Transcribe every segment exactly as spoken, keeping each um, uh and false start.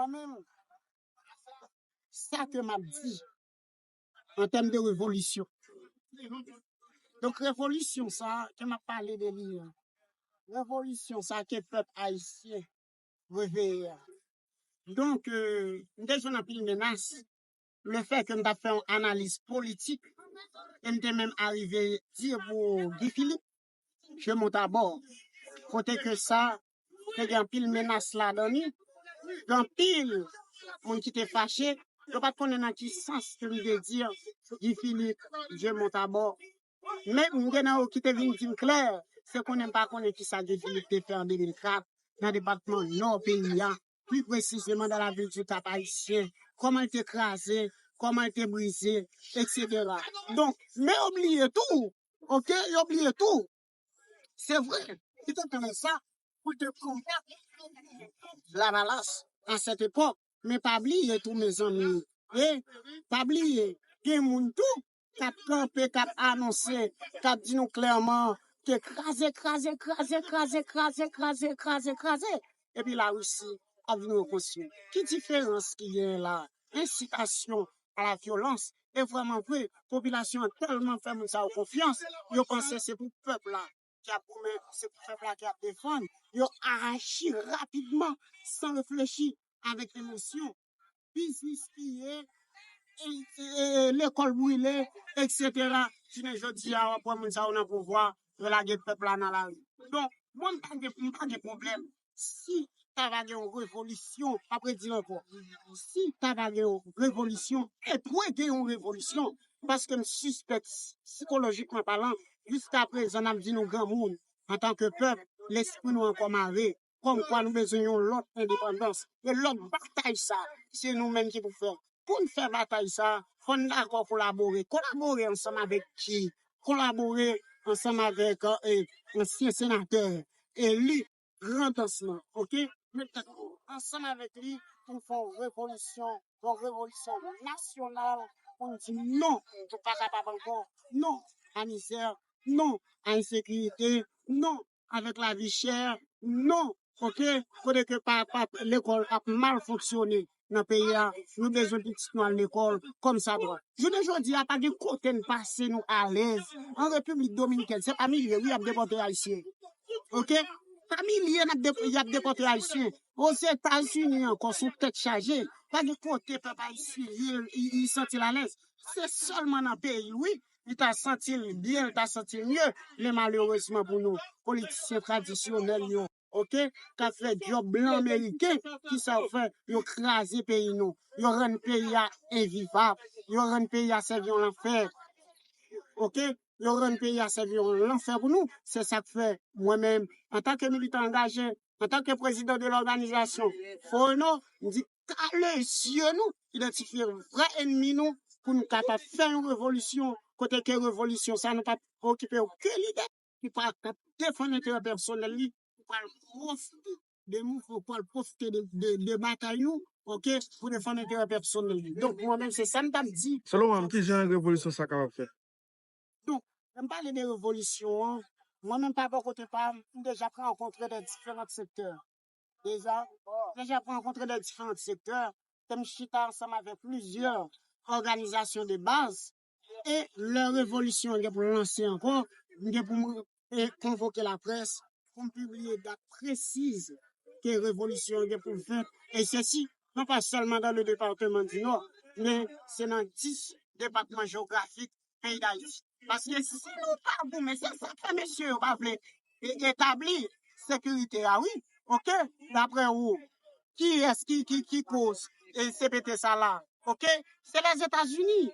Menm sa ke m ap di an tèm de revolisyon. Donk, revolisyon sa ke m ap pale de li an, revolisyon sa ke pèp ayisyen reveye a. Donk, euh, m te jwenn anpil menas. Lefètke m t ap fè yon analiz politik, e m te menm arive di pou Guy Philippe, je monte à bord. Kote ke sa, te gen anpil menas ladan li, gen anpil moun ki te fache, yo pa t konnen nan ki sans ke m te di Guy Philippe, je monte à bord. Men m gen nan yo ki te vin di m klè, se konnen m pa konnen ki sa Guy Philippe te fè an de mil kat nan depatman Nò peyi a, pli presizeman dans la ville du Cap Haïtien, kòman l te kraze, kòman l te brize, et cetera. Donk, men yo bliye tou, oke, yo bliye tou. Se vre, li te konnen sa, pou te konbat Lavalas à cette époque. Men pa bliye tou, mezanmi. E pa bliye, gen moun tou k ap kanpe, k ap anonse, k ap di nou klèman ke kraze, kraze, kraze, kraze, kraze, kraze, kraze, kraze, kraze, epi Larisi ap vin rekonstwi. Ki diferans ki genyen la? Incitation à la violence. E vrèman vre, popilasyon an tèlman fè moun sa yo konfyans, yo panse se pou pèp la ki ap goumen, se pou pèp la ki ap defann. Yo aji rapidman, san reflechi, avèk emosyon. Biznis piye, e, e, e, lekòl brile, et cetera. Jounen jodi a, w ap wè moun sa yo nan pouvwa, yo lage pèp la nan lari. Donk, mwen, m pa gen, m pa gen pwoblèm. Si ta va gen yon revolisyon, m ap redi l ankò, si ta va gen yon revolisyon, e dwe gen yon revolisyon, paske m sispèk, sikolojikman palan, jiska prezan, n ap di nou granmoun, antanke pèp, lespri nou ankò mare, kòmkwa nou bezwen yon lòt endepandans, yon lòt batay sa, se nou menm ki pou fè. Pou n fè batay sa, fò n dakò kolabore. Kolabore ansanm avèk ki? Kolabore ansanm avèk, e, ansyen senatè, eli, Grandans lan, oke? Met tèt nou ansanm avèk li pou n fè yon revolisyon, yon revolisyon nasyonal pou n di non, nou pa kapab ankò. Non a mizè, non a ensekirite, non avèk lavi chè, non, oke? Kote ke pa, pa, lekòl ap mal fonksyone nan peyi a, nou bezwen pitit nou al lekòl kòmsadwa. Jounen jodi a, pa gen kote n pase nou alèz. An Repiblik Dominikèn, se pa milye, wi, y ap depòte Ayisyen. Oke? Pa milye n ap dep-, y ap depòte Ayisyen. Ozetazini ankò, se yon tèt chaje. Pa gen kote pèp ayisyen ye, li, li santi l alèz. Se sèlman nan peyi l, wi, li ta santi l byen, li ta santi l mye. Men malerezman pou nou, politisyen tradisyonèl yo, oke, k ap fè djòb blan ameriken, ki sa yo fè? Yo kraze peyi nou. Yo rann peyi a envivab. Yo rann peyi a sèvi yon lanfè. Oke? Yo rann peyi a sèvi yon lanfè pou nou. Se sa k fè, mwen menm, antanke militan angaje, antanke prezidan de lòganizasyon Foreno, m di, kale zye nou, idantifye vrè ènmi nou, pou nou kapab fè yon revolisyon, kote ke revolisyon sa, nou p ap okipe okenn lidè ki pa, k ap defann enterè pèsonèl li, ki pral pwofite de mouvman, pral pwofite de, de, de batay nou, oke, pou defann enterè pèsonèl li. Donk, mwen menm, se sa m t ap di. Selon w menm, ki jan revolisyon sa kapab fèt? Donk, lè m pale de revolisyon an, mwen menm pa bò kote pa m, m deja rankontre de diferan sektè. Deja, deja rankontre de diferan sektè, ke m chita ansanm avèk plizyè òganizasyon de baz, e lè revolisyon an gen pou lanse ankò, m gen pou m, e, konvoke laprès, pou m pibliye dat presiz ke revolisyon an gen pou fèt, e sesi, non pa sèlman dans le département du Nord, men se nan dis depatman jewografik peyi Dayiti. Paske si nou pa goumen, se sa k fè mesye yo pa vle e-, etabli sekirite a, wi. Oke? Daprè ou, kiyès ki, ki, ki koz e C P T sa la? Oke? Se Lèzetazini.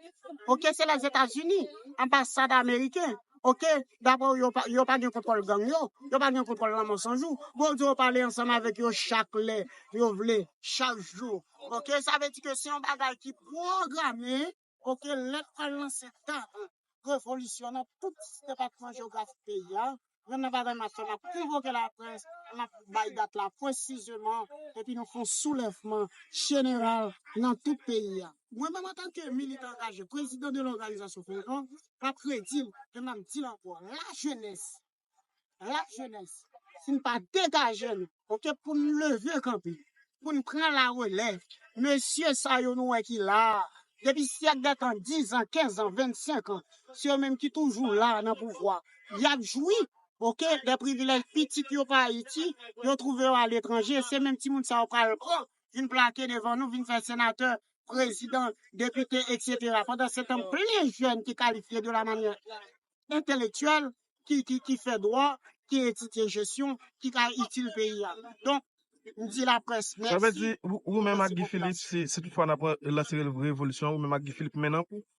Oke? Se Lèzetazini. Anbasad ameriken. Oke? Daprè ou, yo pa, yo pa gen kontwòl gang yo. Yo pa gen kontwòl Lanmò San Jou. Bon, yo pale ansanm avèk yo chak lè yo vle, chak jou. Oke? Sa vle di ke se yon bagay ki pwograme. Oke, lè n pral lanse dat revolisyon nan tout depatman jewografik peyi a, men nan bagay m ap fè, m ap konvoke laprès, m ap bay dat la presizeman, epi nou fè yon soulèvman jeneral nan tout peyi a. Mwen menm, antanke militan angaje, prezidan de lòganizasyon Freedom, m ap redi l, e m ap di l ankò, lajenès, lajenès, si n pa degaje n, oke, pou n leve kanpe, pou n pran la relèv. Mesye sa yo nou wè ki la a, depi syèk dè tan, diz an, kenz an, vennsenk an, se yo menm ki toujou la nan pouvwa. Y ap jwi, oke, de privilèj pitit yo pa Ayiti, yo twouve yo aletranje, se menm timoun sa yo pral pran, vin plake devan nou, vin fè senatè, prezidan, depite, etsetera. Pandan se tan, plen jèn ki kalifye de la manyè entelektyèl, ki, ki, ki fè dwa, ki etidye jesyon, ki ka itil peyi a. Donk, m di laprès, mèsi. Sa vle di, ou, ou menm ak Guy Philippe, si, si toutfwa n ap lanse revolisyon, ou menm ak Guy Philippe mennen pou